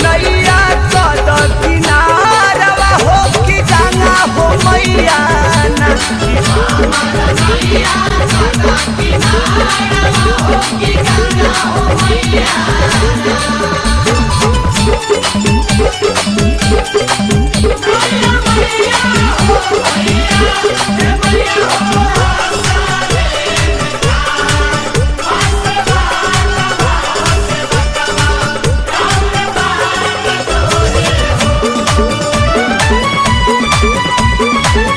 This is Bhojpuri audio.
नैया कद किनारवा हो कि गंगा हो मैया ना। मैया हो मैया।